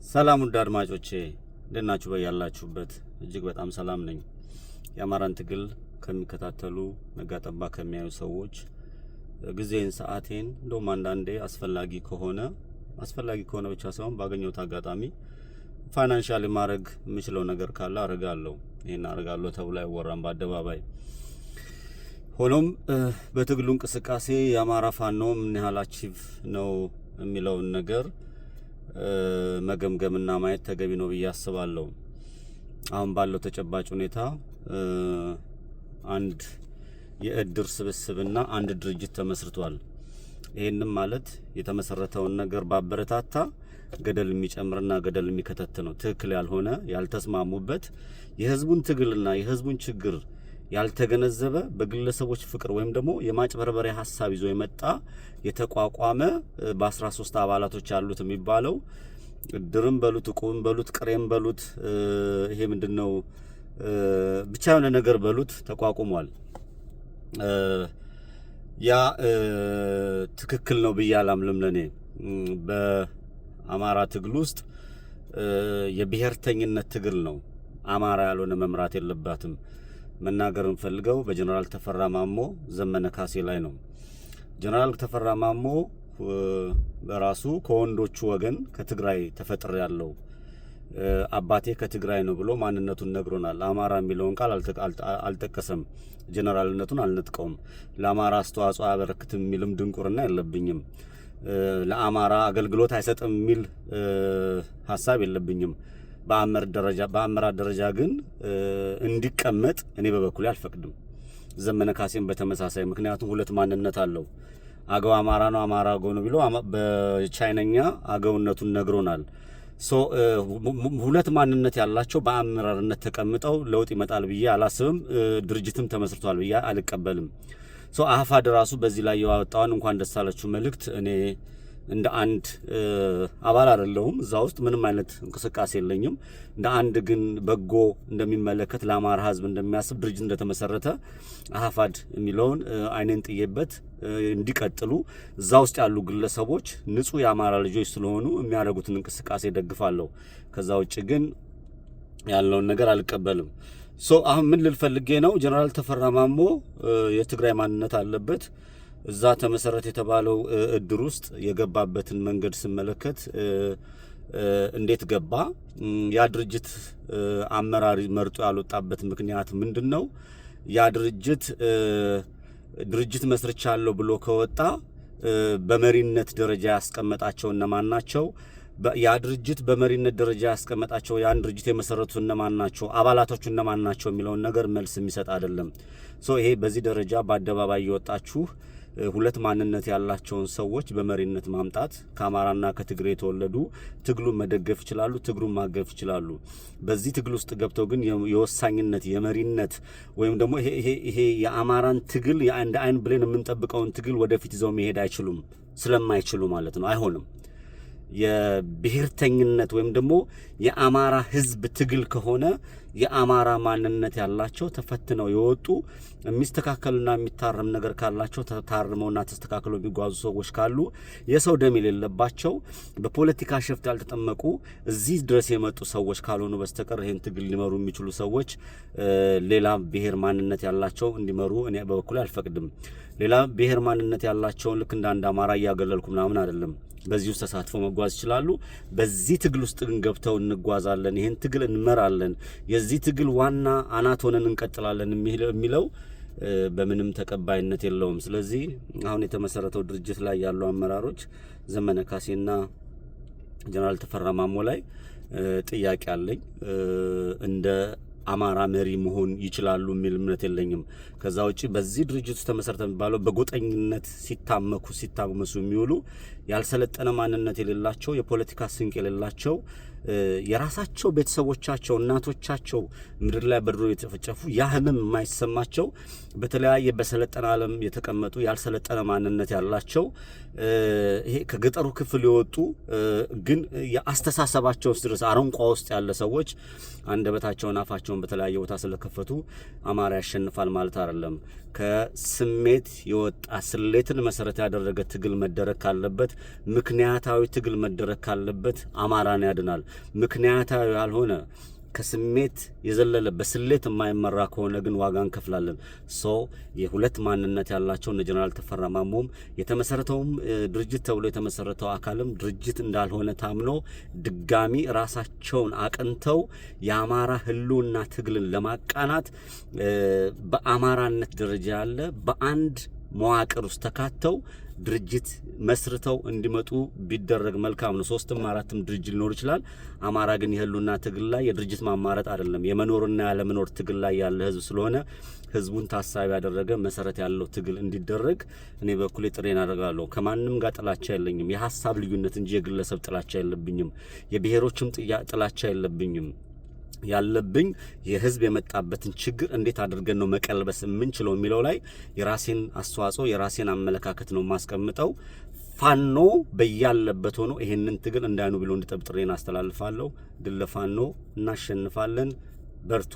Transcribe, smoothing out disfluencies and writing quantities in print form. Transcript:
ሰላም ውድ አድማጮቼ፣ እንዴት ናችሁ? በያላችሁበት እጅግ በጣም ሰላም ነኝ። የአማራን ትግል ከሚከታተሉ፣ ነጋጠባ ከሚያዩ ሰዎች ጊዜን፣ ሰዓቴን፣ እንደውም አንዳንዴ አስፈላጊ ከሆነ ብቻ ሳይሆን ባገኘሁት አጋጣሚ financially ማድረግ የምችለው ነገር ካለ አረጋለሁ። ይህን አረጋለሁ ተብሎ አይወራም በአደባባይ። ሆኖም በትግሉ እንቅስቃሴ የአማራ ፋኖ ምን ያህል achieve ነው የሚለውን ነገር መገምገምና ማየት ተገቢ ነው ብዬ አስባለሁ። አሁን ባለው ተጨባጭ ሁኔታ አንድ የእድር ስብስብና አንድ ድርጅት ተመስርቷል። ይህንም ማለት የተመሰረተውን ነገር ባበረታታ ገደል የሚጨምርና ገደል የሚከተት ነው። ትክክል ያልሆነ፣ ያልተስማሙበት፣ የህዝቡን ትግልና የህዝቡን ችግር ያልተገነዘበ፣ በግለሰቦች ፍቅር ወይም ደግሞ የማጭበርበሪያ ሀሳብ ይዞ የመጣ የተቋቋመ፣ በ13 አባላቶች ያሉት የሚባለው እድርም በሉት፣ እቁብም በሉት፣ ቅሬም በሉት፣ ይሄ ምንድነው ብቻ የሆነ ነገር በሉት ተቋቁሟል። ያ ትክክል ነው ብዬ አላምንም። ለኔ በአማራ ትግል ውስጥ የብሔርተኝነት ትግል ነው። አማራ ያልሆነ መምራት የለባትም። መናገር የምፈልገው በጀነራል ተፈራ ማሞ፣ ዘመነ ካሴ ላይ ነው። ጀነራል ተፈራ ማሞ በራሱ ከወንዶቹ ወገን ከትግራይ ተፈጥሬያለሁ፣ አባቴ ከትግራይ ነው ብሎ ማንነቱን ነግሮናል። አማራ የሚለውን ቃል አልጠቀሰም። ጀነራልነቱን አልነጥቀውም። ለአማራ አስተዋጽኦ አያበረክትም የሚልም ድንቁርና የለብኝም። ለአማራ አገልግሎት አይሰጥም የሚል ሀሳብ የለብኝም። በአመራር ደረጃ ግን እንዲቀመጥ እኔ በበኩሌ አልፈቅድም። ዘመነ ካሴም በተመሳሳይ፣ ምክንያቱም ሁለት ማንነት አለው። አገው አማራ ነው፣ አማራ አገው ነው ብሎ በቻይነኛ አገውነቱን ነግሮናል። So ሁለት ማንነት ያላቸው በአመራርነት ተቀምጠው ለውጥ ይመጣል ብዬ አላስብም። ድርጅትም ተመስርቷል ብዬ አልቀበልም። So አህፋድ ራሱ በዚህ ላይ ያወጣውን እንኳን ደስ አላችሁ መልእክት እኔ እንደ አንድ አባል አይደለሁም፣ እዛ ውስጥ ምንም አይነት እንቅስቃሴ የለኝም። እንደ አንድ ግን በጎ እንደሚመለከት፣ ለአማራ ሕዝብ እንደሚያስብ ድርጅት እንደተመሰረተ አህፋድ የሚለውን አይኔን ጥዬበት እንዲቀጥሉ፣ እዛ ውስጥ ያሉ ግለሰቦች ንጹህ የአማራ ልጆች ስለሆኑ የሚያደርጉትን እንቅስቃሴ ደግፋለሁ። ከዛ ውጭ ግን ያለውን ነገር አልቀበልም። So አሁን ምን ልል ፈልጌ ነው? ጀነራል ተፈራ ማሞ የትግራይ ማንነት አለበት። እዛ ተመሰረተ የተባለው እድር ውስጥ የገባበትን መንገድ ስመለከት እንዴት ገባ? ያ ድርጅት አመራር መርጦ ያልወጣበት ምክንያት ምንድን ነው? ያ ድርጅት ድርጅት መስርቻለሁ ብሎ ከወጣ በመሪነት ደረጃ ያስቀመጣቸው እነማን ናቸው? ያ ድርጅት በመሪነት ደረጃ ያስቀመጣቸው፣ ያን ድርጅት የመሰረቱ እነማን ናቸው? አባላቶቹ እነማን ናቸው? የሚለውን ነገር መልስ የሚሰጥ አይደለም። So ይሄ በዚህ ደረጃ በአደባባይ እየወጣችሁ ሁለት ማንነት ያላቸውን ሰዎች በመሪነት ማምጣት፣ ከአማራና ከትግሬ የተወለዱ ትግሉን መደገፍ ይችላሉ፣ ትግሉን ማገፍ ይችላሉ። በዚህ ትግል ውስጥ ገብተው ግን የወሳኝነት፣ የመሪነት ወይም ደግሞ ይሄ የአማራን ትግል የአንድ አይን ብሌን የምንጠብቀውን ትግል ወደፊት ይዘው መሄድ አይችሉም። ስለማይችሉ ማለት ነው። አይሆንም። የብሔርተኝነት ወይም ደግሞ የአማራ ሕዝብ ትግል ከሆነ የአማራ ማንነት ያላቸው፣ ተፈትነው የወጡ፣ የሚስተካከልና የሚታረም ነገር ካላቸው ታርመውና ተስተካክለው የሚጓዙ ሰዎች ካሉ፣ የሰው ደም የሌለባቸው፣ በፖለቲካ ሸፍጥ ያልተጠመቁ፣ እዚህ ድረስ የመጡ ሰዎች ካልሆኑ በስተቀር ይህን ትግል ሊመሩ የሚችሉ ሰዎች ሌላ ብሔር ማንነት ያላቸው እንዲመሩ እኔ በበኩሌ አልፈቅድም። ሌላ ብሔር ማንነት ያላቸውን ልክ እንደ አንድ አማራ እያገለልኩ ምናምን አይደለም። በዚህ ውስጥ ተሳትፎ መጓዝ ይችላሉ። በዚህ ትግል ውስጥ ግን ገብተው እንጓዛለን፣ ይህን ትግል እንመራለን፣ የዚህ ትግል ዋና አናት ሆነን እንቀጥላለን የሚለው በምንም ተቀባይነት የለውም። ስለዚህ አሁን የተመሰረተው ድርጅት ላይ ያሉ አመራሮች ዘመነ ካሴና ጀነራል ተፈራ ማሞ ላይ ጥያቄ አለኝ። እንደ አማራ መሪ መሆን ይችላሉ የሚል እምነት የለኝም። ከዛ ውጪ በዚህ ድርጅት ውስጥ ተመሰረተ የሚባለው በጎጠኝነት ሲታመኩ ሲታመሱ የሚውሉ፣ ያልሰለጠነ ማንነት የሌላቸው፣ የፖለቲካ ስንቅ የሌላቸው፣ የራሳቸው ቤተሰቦቻቸው እናቶቻቸው ምድር ላይ በድሮ የተጨፈጨፉ ያ ህመም የማይሰማቸው፣ በተለያየ በሰለጠነ ዓለም የተቀመጡ ያልሰለጠነ ማንነት ያላቸው፣ ይሄ ከገጠሩ ክፍል የወጡ ግን የአስተሳሰባቸው ውስጥ ድረስ አረንቋ ውስጥ ያለ ሰዎች አንደበታቸውን አፋቸውን በተለያየ ቦታ ስለከፈቱ አማራ ያሸንፋል ማለት አይደለም። ከስሜት የወጣ ስሌትን መሰረት ያደረገ ትግል መደረግ ካለበት ምክንያታዊ ትግል መደረግ ካለበት አማራን ያድናል። ምክንያታዊ ያልሆነ፣ ከስሜት የዘለለ፣ በስሌት የማይመራ ከሆነ ግን ዋጋ እንከፍላለን። So የሁለት ማንነት ያላቸው እነ ጀነራል ተፈራ ማሞም የተመሰረተውም ድርጅት ተብሎ የተመሰረተው አካልም ድርጅት እንዳልሆነ ታምኖ ድጋሚ ራሳቸውን አቅንተው የአማራ ህልውና ትግልን ለማቃናት በአማራነት ደረጃ ያለ በአንድ መዋቅር ውስጥ ተካተው ድርጅት መስርተው እንዲመጡ ቢደረግ መልካም ነው። ሶስትም አራትም ድርጅት ሊኖር ይችላል። አማራ ግን የህልውና ትግል ላይ የድርጅት ማማረጥ አይደለም፣ የመኖርና ያለመኖር ትግል ላይ ያለ ህዝብ ስለሆነ ህዝቡን ታሳቢ ያደረገ መሰረት ያለው ትግል እንዲደረግ እኔ በኩሌ ጥሪዬን አደርጋለሁ። ከማንም ጋር ጥላቻ የለኝም። የሀሳብ ልዩነት እንጂ የግለሰብ ጥላቻ የለብኝም። የብሔሮችም ጥላቻ የለብኝም። ያለብኝ የህዝብ የመጣበትን ችግር እንዴት አድርገን ነው መቀልበስ የምንችለው የሚለው ላይ የራሴን አስተዋጽኦ፣ የራሴን አመለካከት ነው የማስቀምጠው። ፋኖ በያለበት ሆኖ ይሄንን ትግል እንዳይኑ ብሎ እንዲጠብ ጥሪዬን አስተላልፋለሁ። ድል ለፋኖ! እናሸንፋለን። በርቱ።